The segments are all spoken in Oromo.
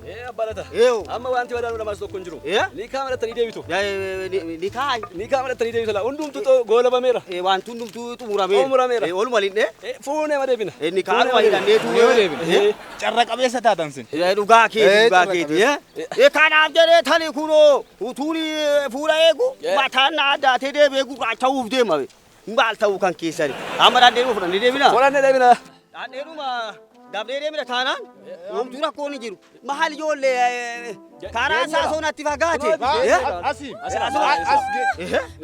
Ee abbaa lata. Eew. Amma wanti wadaanu lamaas tokko hin jiru. Eh? Ni kaa madhattanii deebitu. Ni kaay. Ni kaa madhattanii deebitu laa. Hundumtuu goolabameera. Wanti hundumtuu xumurameera. Xumurameera. Oluma lindhee. Fuunee ma deebina. Inni kaanuma hidhanneetu. deebina. Carra qabeessa taatan sin. Dhugaa keeti Eh, dhugaa carra keeti. Kanaaf jedhee tani kunoo utuun fuula eegu mataan na addaatee deebi'ee gurraacha'uuf deema. Maal ta'uu kan keessani. Amma dhandheedhuma fudhannee deebina. Fudhannee deebina. Dhandheedhuma dabdee deemina taanaan homtuu rakkoon hin jiru. Maal ijoollee karaa isaa soo natti fagaate. Asii. As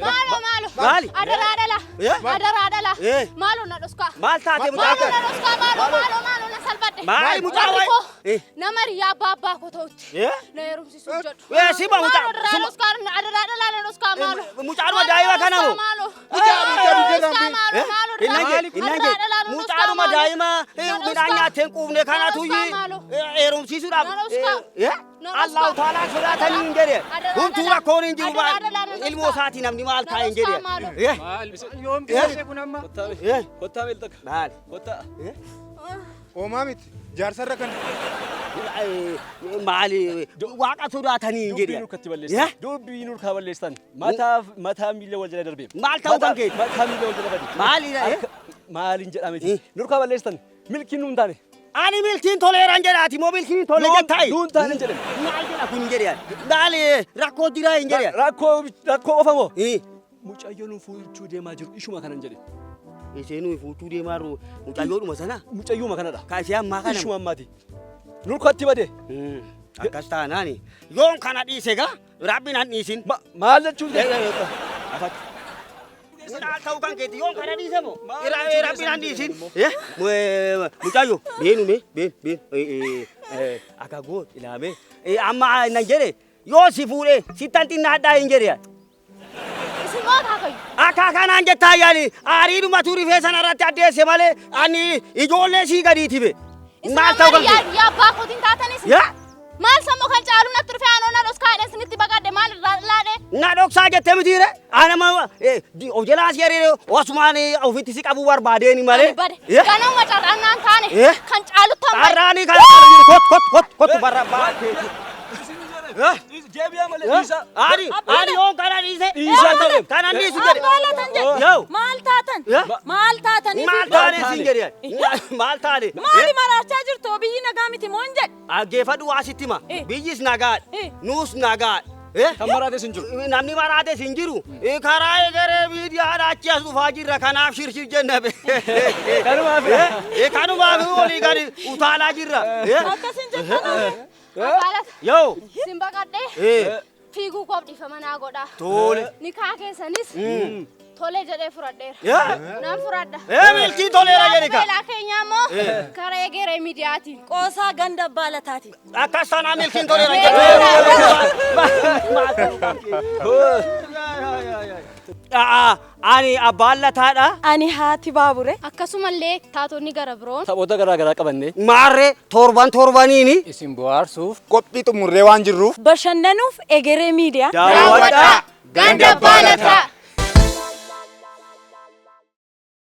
Maalo maalo. Maali? Adaraa dhala. Eh? Adaraa dhala. Eh? Maalo na dhoskaa. Maal taate Maalo mucaa? na dhoskaa maalo maalo maalo na salphadhe. Maali mucaa Warri wayi? koo Eh. nama riyaa abbaa abbaa koo ta'utti. Eh? Na heerumsiisuuf jedhu. Eh, sima mucaa- Maalo adaraa sima- dhoskaa adaraa dhala na dhoskaa maalo. Mucaadhuma daa'ima kana moo? Maalo. Mucaa Maalo mucaa dhoskaa maalo maalo adaraa dhala na dhoskaa Mucaadhuma maalo. daa'ima Na midhaan dhoskaa. nyaattee hin quufne kanatu Na dhoskaa maalo. heerumsiisuudhaaf. Na dhoskaa. Na dhoskaa. Allahu taalaa sodaatanii hin jedhe. Adaraa Homtuu dhala. rakkoon hin jiru. Adaraa dhala na dhoskaa. Ilmoo isaatii namni maal Na taa'e hin dhoskaa jedhe. maalo. Yoom geesse kun amma? Kottaa meel takka. Maal? Kottaa. Oomaa miti. Jaarsarra kan. Maali? Waaqa sodaatanii hin Dubbii jedhe. nurkatti balleessan. Dubbii nurkaa balleessan. Mataa mataa miila wal jala darbee. Maal ta'uu kan keeti? Mataa miila wal jala bade. Maali? Maaliin jedhameti. Nurkaa balleessan. Milkiin nuun taane. Ani milkiin toleeraan jedhaati moo milkiin tole jettaayi? Nuun taane hin jedhame. Maal jedha kun hin jedhe. Maali rakkoo jiraa hin jedhe. Rakkoo rakkoo qofa moo? Mucayyoo nuun fuuchuu deemaa jiru ishuma kanan jedhe. Ishee nuyi fuuchuu deemaa jiru mucayyoodhuma sana. Mucayyuma kanadha. Ka ishee ammaa kana. Ishuma ammaati. Nurkatti bade. Akkas taanaani. Yoon kana dhiise gaa rabbi nan dhiisin. Maal jechuun Maal ta'uu kan keeti yoon kana dhiise moo rabbi nan dhiisin. Mucayyo beenu mee been been akka goot ilaamee amma nan jedhe yoo si fuudhee sittan xinnaadhaa hin jedhe. Isin moo akaakayyu? Akka kanaan jettaa yaani aariidhumatu rifee sana irratti addeesse malee ani ijoollee sii gadiiti be. Isin Maal ta'uu amma kan keeti? riyaa abbaa kootiin taatanis. Yaa? Maal sammuu kan caalu natti dhufe aanoo na dhoskaa jedhee isinitti baqadhe maal irraa laadhe? Na dhoksaa jettee mitiire anama of jalaa si ariire osumaan ofitti si qabuu barbaadeeni malee. Ani bade. Ganama carraan naan taane Eh? kan caalutti hamma. Carraanii kan caalu kot kot kot kot barra baatee. Deebi'aa malee dhiisaa. Ani ani yoon kana dhiise Dhiisaa ta'e. kana dhiisu jedhe. Abbaa latan jedhe. Yoo. Maal taatan? Maal taatan? Maal taane siin jedhe. Maal taane? Maali maraachaa jirtu? Biyyi nagaa miti moo hin jedhe? Dhaggeeffadhu waa sitti hima. Biyyis nagaadha. Nuus nagaadha. Kan maraates hin jiru. Namni maraates hin jiru. Karaa egeree miidiyaadha achi as dhufaa jirra kanaaf shirshir jenna be. Kanumaaf. Kanumaaf olii gadi utaalaa jirra. Akkas hin jettan. Abbaa lata. Yoo. Sin baqadhe. Fiiguu koof dhiifama naa godha. Tole. Nikaa keessanis tole jedhee fudhadheera. Yaa. Nan fudhadha. Milkii toleera jedhi ka. Beelaa keenya immoo karaa egeree miidiyaatiin. Qoosaa ganda abbaa lataati. Akkas taanaan milkiin toleera jedhi. Ani abbaan lataadha. Ani haati baabure. Akkasumallee taatonni gara biroon. Taphoota garaa garaa qabannee. Maarree torban torbaniini. Isin bohaarsuuf. Qophii xumurree waan jirruuf. Bashannanuuf egeree miidiyaa. Daawwadhaa. Ganda abbaa lataa.